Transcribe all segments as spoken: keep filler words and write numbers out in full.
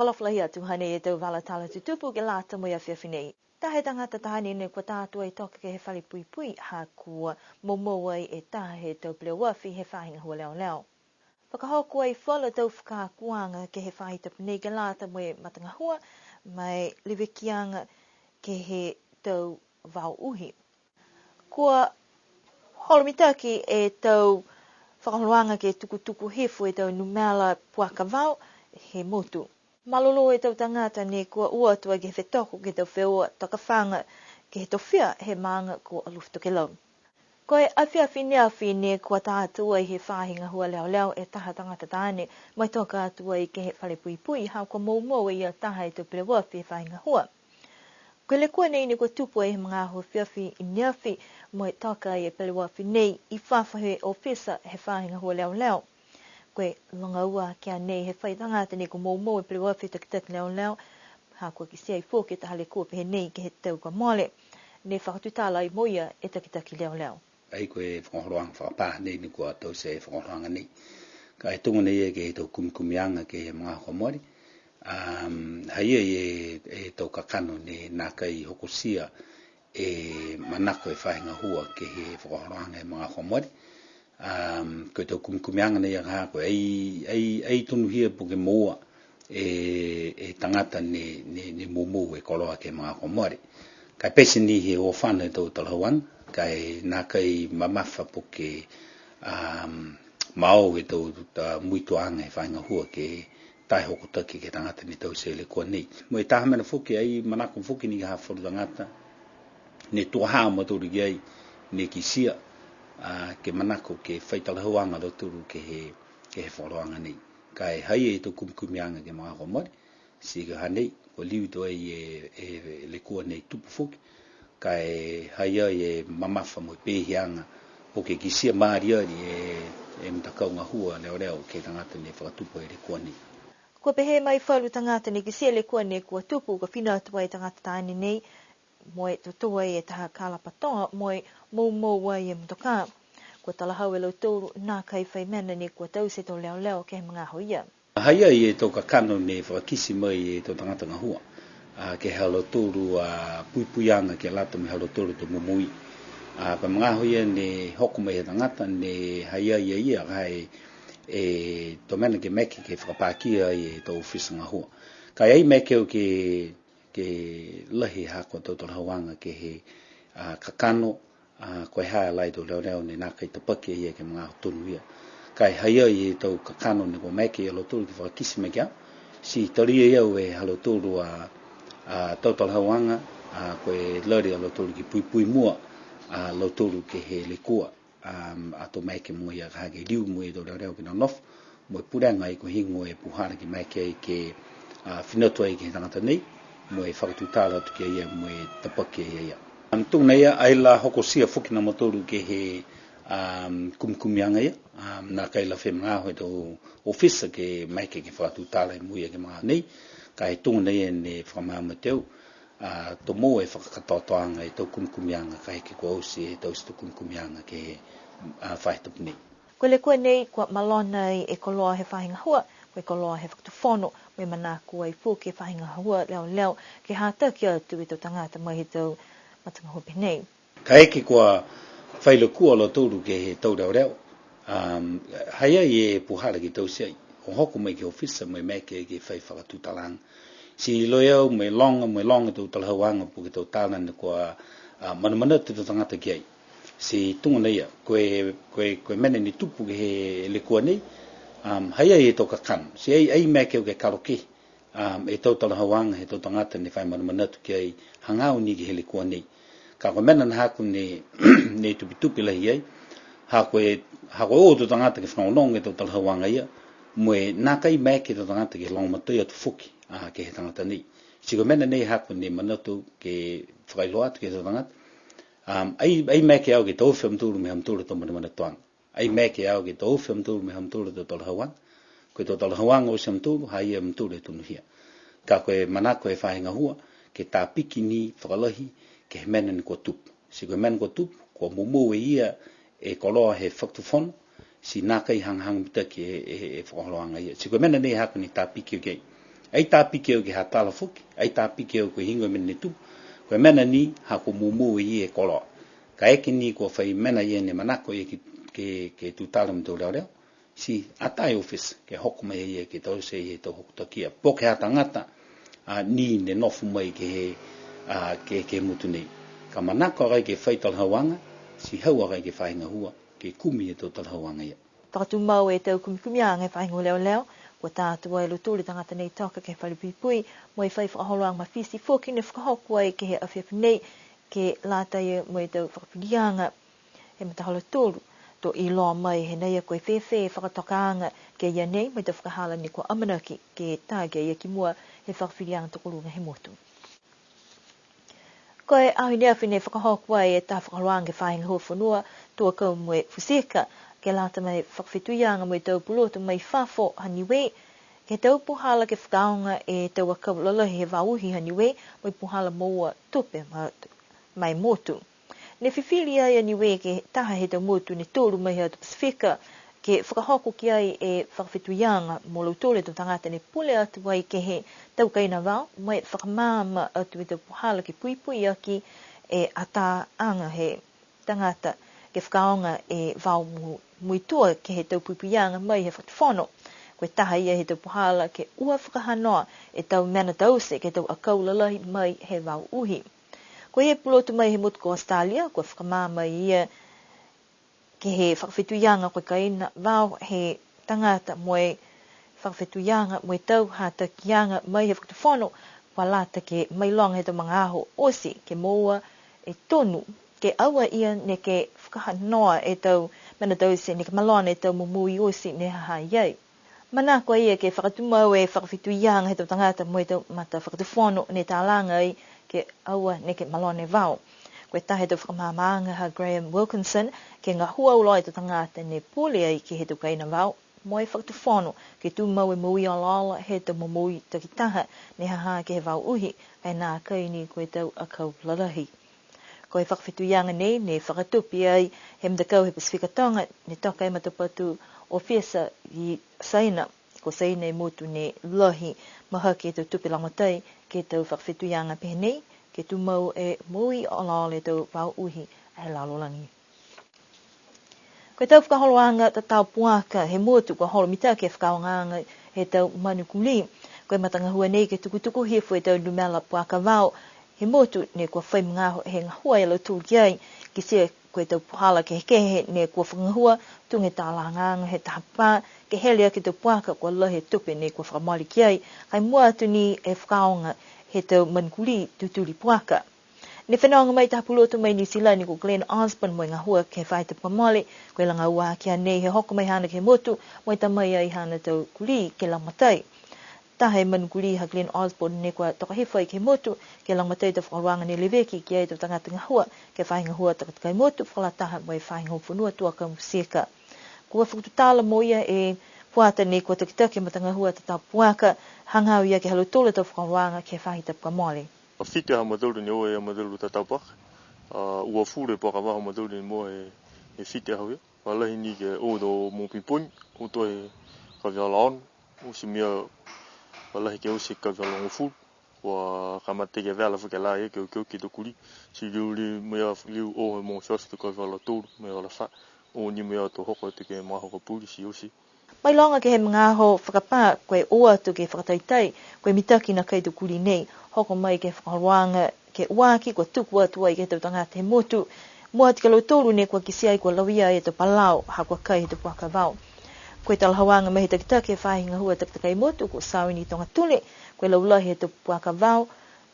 Alofa lahi atu, hanei e tau vala tala tutupu ke lata mo e afiafi nei. Taha e tagata taane ne kua tā atu ai toka ke he fale puipui, ha kua moumou ai e taha he tau peleoafi he faahi gahua leoleo. Fakahoko ai falu tau fakaakoaga ke he faahi tapu nei ke lata mo e matagahua, mo e levekiaga ke he tau vao uhi. Kua holo mitaki e tau fakaholoaga ke tukutuku hifo e tau numela puaka vao he motu. Malolō e tau tagata ne kua o atu ai ke he fetoko ke he tau feua takafaga ke he tofia he maaga ko Alofi Tokelau. Ko e afiafi neafi ne kua tā atu ai he faahi gahua leoleo e taha tagata taane, mo e toka atu ai ke he fale puipui, ha kua moumou e ia taha e tau peleoafi he faahi gahua. Ko e lekua nei ne kua tupu ai he magaaho afiafi i neafi, mo e toka ai e peleoafi nei i fafo he ofisa he faahi gahua leoleo. Ko e loga ua ki a nei he fai tagata ne kua moumou e peleoafi he takitaki leoleo, ha kua kitia ai foki e taha lekua pehē nei ke he tau kua mole. Ne fakatutala ai mo ia e takitaki leoleo. Ai ko e fakaholoaga fakapā nei ne kua taute e fakaholoaga nei. Ka e tuga nei e ke he tau kumikumiaga ke he magaaho kua mole. Um, ha i ai e, e tau kakano ne nākai hokotia e manako e faahi gahua ke he fakaholoaga he magaaho kua mole. Um, ko e tau kumikumiaga nei a ka ha ko e ai, ai, ai tonuhia po ke moua e, e tagata ne, ne, ne moumou e koloa ke he magaaho kua mole. Ka e pete ni he ofana e tau talahauaga, ka e nākai mamafa po ke, um, mao e tau, tau muituaga he faahi gahua ke tae hokotaki ke he tagata ne taute e lekua nei. Mo e taha mena foki ai manako foki ni ha falu tagata ne tuaha a mautolu ki ai ne kitia, a, ke manako ke fai talahauaga a lautolu ke he, ke he fakaholoaga nei. Ka e ha i ai e tau kumikumiaga ke he magaaho kua mole, ti ko e ha nei, kua liu tuai e, e lekua nei tupu foki, ka e ha i ai e mamafa mo e peehiaga, po ke kitia maaliali e, e matakau gahua leoleo ke he tagata ne fakatupu e lekua nei. Kua pehē mai falu tagata ne kitia e lekua nei kua tupu, kua fina atu ai e tagata taane nei, mo e totō ai e taha kalapatoa, mo e moumou ai e motokā. Kua talahau e lautolu, nākai fai mena ne kua taute e tau leoleo ke he magaaho ia. Ha i ai e tau kakano ne fakakite mai e tau tagata gahua, a, ke he ha lautolu a puipuiaga ke lata mo e ha lautolu tau momoui. A, ko e magaaho ia ne hoko mai he tagata ne ha i ai a ia ka e, e tau mena ke maeke ke fakapakia ai e tau ofisa gahua. Ka e ai maeke au ke, ke lahi ha ko e tau talahauaga ke he, a, kakano, a, ko e ha e lahi tau leoleo ne nākai tapaki a ia ke he magaaho tonu ia. Ka e ha i ai e tau kakano ne kua maeke a lautolu ke fakakite mai ki a au, ti talia e au e ha lautolu a, a, tau talahauaga, a, ko e lali a lautolu ke puipui mua a lautolu ke he lekua, um, ato maeke mo ia ka ha ke liu mo e tau leoleo ke nonofo, mo e pulega ai ko e heigoa e puhala ke maeke ai ke, a, fina atu ai ke he tagata nei, mo e fakatutala atu ki a ia, mo e tapaki ai a ia. Um, tuga nei a, ai la hokotia foki a mautolu ke he, um, kumikumiaga ia, um, nākai la fai magaaho e tau ofisa ke maeke ke fakatutala mo ia ke he magaaho nei, ka e tuga nei a ne fakamaama atu, a, to moua e fakakatoatoaga e tau kumikumiaga, kaeke kua oti e tau tau kumikumiaga ke he, a, faahi tapu nei. Ko e lekua nei kua malona ai e koloa he faahi gahua, ko e koloa he fakatufono, mo e manako ai foki e faahi gahua leoleo ke hataki atu e tau tagata mai he tau matagahua pehē nei. Kaeke kua fai lekua a lautolu ke he tau leoleo, um, ha i ai e puhala ke taute ai. Kua hoko mai ke he ofisa mo e maeke ke fai fakatutalaaga. Ti iloa e au mo e loga, mo e loga e tau talahauaga po ke tau tala ne kua, a, manamanatu e tau tagata ki ai. Ti tuga nei a, ko e, ko e, ko e mena ne tupu ke he lekua nei, um, ha i ai e tau kakano. Ti ai, ai maeke au ke kalo kehe, um, e tau talahauaga he tau tagata ne fai manamanatu ki ai hagaao ni ke he lekua nei. Ka ko e mena nā haaku ne, ne tupitupi lahi ai, ha ko e, ha ko e o tau tagata ke fanogonogo e tau talahauaga ia, mo e nākai maeke e tau tagata ke lagomatai atu foki, a, ke he tagata nei. Ti ko e mena nei haaku ne manatu ke fakailoa atu ke he tau tagata, um, ai, ai maeke au ke taofi a mautolu mo e ha mautolu a tau manamanatuaga. Ai maeke au ke taofi a mautolu mo e ha mautolu a tau talahauaga. Ko e tau talahauaga oti ha mautolu, ha ia a mautolu e tonuhia. Ka ko e manako he faahi gahua, ke tāpiki ni fakalahi, ke he mena ne kua tupu. Ti ko e mena kua tupu, kua moumou e ia e koloa he fakatufono, ti nākai hagahaga mitaki e, e, e fakaholoaga ia. Ti ko e mena nei haaku ne tāpiki au ki ai. Ai tapiki au ke he tala foki, ai tapiki au ko e higoa e mena ne tupu. Ko e mena ni ha kua mumū e ia e koloa. Kaeke ni kua fai mena ia ne manako ia ke, ke, ke tutala mo e tau leoleo. Ti ata e ofisa, ke hoko mai ia ke taute e tau hokotaki ia. Po ke ha tagata, a, ni ne nofo mai ke he, a, ke, ke he motu nei. Ka manako a koe ke fai talahauaga, ti hau a koe ke he faahi gahua, ke kumi e tau talahauaga ia. Fakatumau e tau kumikumiaga he faahi gahua leoleo, kua tā atu ai e lautolu e tagata nei toka ke he fale puipui, mo e fai fakaholoaga mafiti foki ne fakahoko ai ke he afiafi nei, ke lata ia mo e tau fakafiliaga he matahola tolu, to iloa mai he nei a ko e fēfē e fakatokaaga ke ia nei, mo e tau fakahala ne kua amanaki ke tā ki a ia ki mua he fakafiliaga tokoluga he motu. Ko e aho i ne afi ne fakahoko ai e taha fakaholoaga ke he faahi gahua fonua, tau akau mo e futi ika, ke lata mo e fakafetuiaga mo e tau pulotu mai fafo ha Niue, ke he tau puhala ke fakaaoga e tau akau lalahi he vao uhi ha Niue, mo e puhala moua tupe ma-, ma e motu. Ne fifili ai a Niue ke he taha he tau motu ne tolu mai he atu Pasifika, ke fakahoko ki ai e fakafetuiaga mo lautolu e tau tagata ne pule atu ai ke he tau kaina vao, mo e fakamaama atu e tau puhala ke puipui aki e ataaga he tagata ke fakaaoga e vao mu-, muitua ke he tau puipuiaga mai he fakatufono. Ko e taha ia he tau puhala ke ua fakahanoa e tau mena taute ke he tau akau lalahi mai he vao uhi. Ko e pulotu mai he motu ko Australia, kua fakamaama ia ke he fakafetuiaga ko e kaina vao he tagata mo e fakafetuiaga mo e tau hatakiaga mai he fakatufono, kua lata ke mailoga he tau magaaho oti ke moua e tonu, ke aua ia neke fakahanoa e tau mena taute neke malona e tau momoui oti ne ha ha i ai. Manako a ia ke fakatumau e fakafetuiaga he tau tagata mo e tau matafakatufono ne talaga ai ke aua neke malona e vao. Ko e taha he tau fakamaamaaga ha Graham Wilkinson, ke gahua auloa e tau tagata ne pule ai ke he tau kaina vao mo e fakatufono, ke tumau e moui olaola he tau momoui takitaha ne ha ha ke he vao uhi, ka e nākai ni ko e tau akau lalahi. Ko e fakafetuiaga nei, ne fakatupe ai he matakau he Pasifika Toga, ne toka e matapatu ofisa i Saina. Ko Saina e motu ne lahi mahaki e tau tupe lagomatai ke he tau fakafetuiaga pehē nei, ke tumau e moui olaola he tau vao uhi he lalolagi. Ko e tau fakaholoaga tatau puaka he motu kua holo mitaki e fakaaogaaga he tau manu kulī. Ko e matagahua nei ke tukutuku hifo e tau numela puaka vao he motu ne kua fai magaaho he gahua e lautolu ki ai, kitia ko e tau puhala kehekehe ne kua fakagahua, tuga e talagaaga he taha pā, ke hele aki e tau puaka kua lahi e tupe ne kua fakamole ki ai, ka e mua atu ni e fakaaoga he tau manu kulī tutuli puaka. Ne fenoga mai taha pulotu mai Niu Silani ko Glenn Osborne mo e gahua ke he faahi tapu kua mole, ko e lagaua aki a nei he hoko mai haana ke he motu, mo e ta mai ai haana tau kulī ke lagomatai. Taha e manu kulī ha Glenn Osborne ne kua toka hifo ai ke he motu, ke lagomatai e tau fakaholoaga ne leveki ki ai e tau tagata gahua, ke he faahi gahua takatakai motu, fakalataha mo e faahi gahua fonua, tau akau mo e futi ika. Kua fakatutala mo ia e fuata ne kua takitaki e matagahua tatau puaka, hagaao ia ke he ha lautolu a tau fakaholoaga ke he faahi tapu kua mole. Fitu a mautolu ne o e mautolu tatau puaka. A, uafulu e puaka vao ha mautolu ne moua e, e fitu e aho ia. Kua lahi ni ke o to mo piponi, o to e kavihola ono, o si mea kua lahi ke o si kavihola hogofulu. Kua kamata ke vela foki la ia ke okioki e tau kulī. Ti liu liu mea liu o he mo siosi to kavihola tolu, mea hola fā. O ni mea to hoko atu ke magaaho ka puli ti o si. Mailoga ke he magaaho fakapā, ko e o atu ke fakataitai, ko e mitaki nākai e tau kulī nei, hoko mai ke he fakaholoaga ke uaki, kua tuku atu ai ke he tau tagata he motu. Mua atu ki a lautolu ne kua kitia ai kua lauia e tau palau, ha kua kai he tau puaka vao. Ko e talahauaga mai he takitaki he faahi gahua takatakai motu, ko Sauni Togatule, ko e laulahi he tau puaka vao,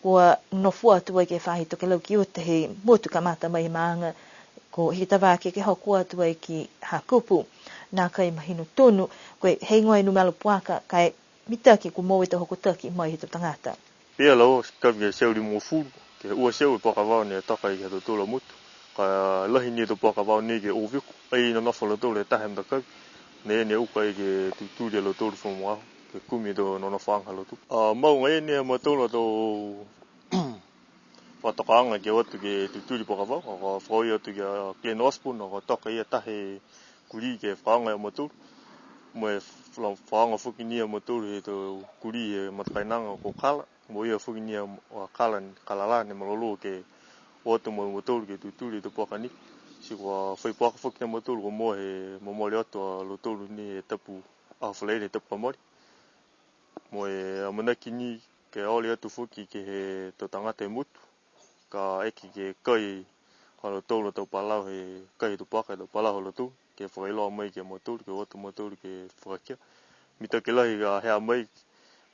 kua nofo atu ai ke he faahi tokelau ki uta he motu kamata mai he maaga ko Hikutavake ke hoko atu ai ki Hakupu. Nākai mahino tonu, ko e heigoa e numela puaka, ka e mitaki kua moua e tau hokotaki mai he tau tagata. Pihia la o, kavi ke teau limagofulu, ke ua e teau e puaka vao ne toka ai ke he ha tautolu a motu. Ka lahi ni e tau puaka vao nei ke o viko. Ai nonofo a lautolu he taha e matakavi. Ne, ne uka ai ke tutuli a lautolu fakamagaaho. Ke kumi e tau nonofoaga ha lautolu. A, mau agaia ni a mautolu a tau fakatokaaga ke o atu ke tutuli puaka vao. Kua fakaaue atu ki a Glenn Osborne, kua toka ia taha e kulī ke fakaaoga e mautolu. mo e fakaoga foki ni a mautolu he tau kulī he matakainaga ko Kala, mo ia foki ni a Kala, Kala la ne malolō ke o atu mo mautolu ke tutuli e tau puaka ni. Ti kua fai puaka foki a mautolu kua moua he momole atu a lautolu ni he tapu, aho Falaile he tapu kua mole. Mo e amanaki ni ke ole atu foki ke he tau tagata he motu. Ka eke ke kai ha lautolu a tau palau he kai he tau puaka he tau palau ha lautolu, ke fakailoa mai ke mautolu, ke o atu mautolu ke fakakia. Mitaki lahi ka hea mai,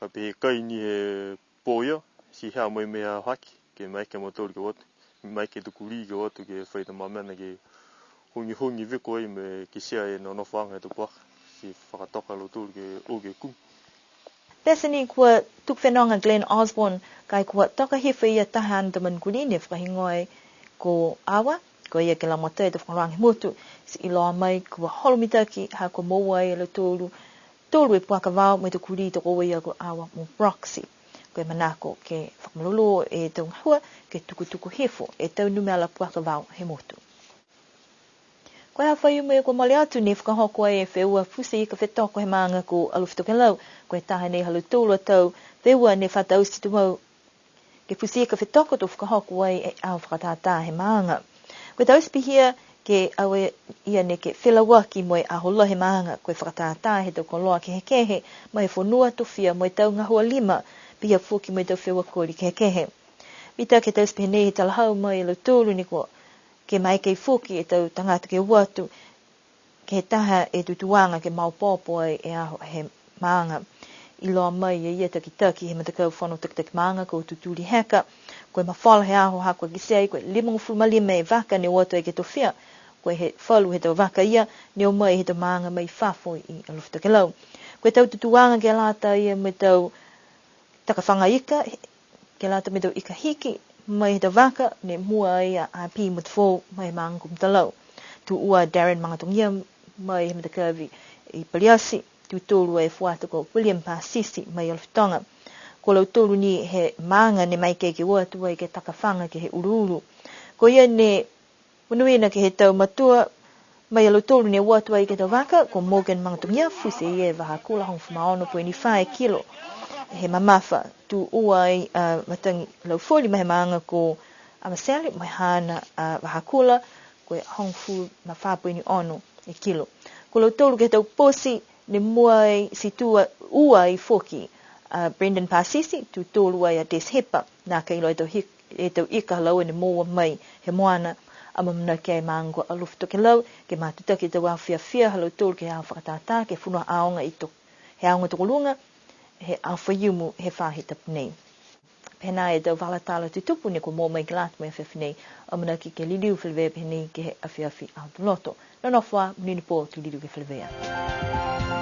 ka pehē kai ni he pō ia, ti hea mai mo e haki, ke maeke mautolu ke o atu, maeke e tau kulī ke o atu ke fai tau mena ke hugihugi viko ai mo e kitia e nonofoaga he tau puaka, ti fakatoka a lautolu ke o ke kumi. Pete ni kua tuku fenoga Glenn Osborne, ka e kua toka hifo e ia taha a tau manu kulī ne fakahigoa ai ko Awa, ko ia ke lagomatai e tau fakaholoaga he motu, ti iloa mai kua holo mitaki ha kua moua e lautolu tolu e puaka vao mo e tau kulī tokoua ia ko Awa mo Roxy. Ko e manako ke fakamalolō e tau gahua ke tukutuku hifo e tau numela puaka vao he motu. Ko e aho Faiumu kua mole atu ne fakahoko ai e feua futi ika fetoko he maaga ko Alofi Tokelau. Ko e taha nei ha lautolu a tau feua ne fa taute tumau ke futi ika fetoko to fakahoko ai e aho fakatātā he maaga. Ko e taute pihia ke aua ia neke felauaki mo e aho lahi he maaga, ko e fakatātā he tau koloa kehekehe mai he fonua, tofia mo e tau gahua lima, pihia foki mo e tau feua koli kehekehe. Mitaki e taute pihia nei he talahau mai e lautolu ne kua ke maeke foki e tau tagata ke o atu ke he taha e tutūaga ke maopoopo ai e aho he maaga. Iloa mai e ia takitaki he matakau fono takitaki maaga ko Tutuli Heka. Ko e mafola he aho ha kua kitia ai ko e limagofulu ma lima e vaka ne o atu ai ke tofia. Ko e he falu he tau vaka ia ne o mai he tau maaga mai fafo i Alofi Tokelau. Ko e tau tutūaga ke lata ia mo e tau takafaga ika, ke lata mo e tau ika hiki mai he tau vaka, ne mua ai a Api Motufoou mai he maaga ko Mutalau. Tū ua a Darren Magatogia mai he matakavi i Paliati, tū tolu e fuata ko William Pasisi mai Alofi Toga. Ko lautolu ni he maaga ne maeke ke o atu ai ke takafaga ke he uluulu. Ko ia ne monuina ke he tau matua mai a lautolu ne o atu ai ke he tau vaka, ko Morgan Magatogia, futi e ia e vahakula hogofulu ma ono poini fā e kilo. He mamafa, tū ua ai a Matagi Laufoli mai he maaga ko Amasele, mo e haana a vahakula, ko e hogofulu ma fā poini ono e kilo. Ko lautolu ke he tau poti, ne mua ai, ti tū ua ai foki a Brendan Pasisi, tū tolu ai a Des Hepa. Nākai iloa e tau hik-, e tau ika ha laua ne moua mai he moana. Amaamanaki ai e maaga ko Alofi Tokelau ke matutaki e tau aho fiafia ha lautolu ke he aho fakatātā, ke he fonua aoga i to-, he aoga tokoluga, he aho Faiumu he faahi tapu nei. Pehē nā e tau vala tala tutupu ne kua moua mai ke lata mo e afiafi nei. Amanaki ke liliu feleveia pehē nei ke he afiafi Aho Tuloto. Nonofo ā, monuina e pō, to liliu ke feleveia.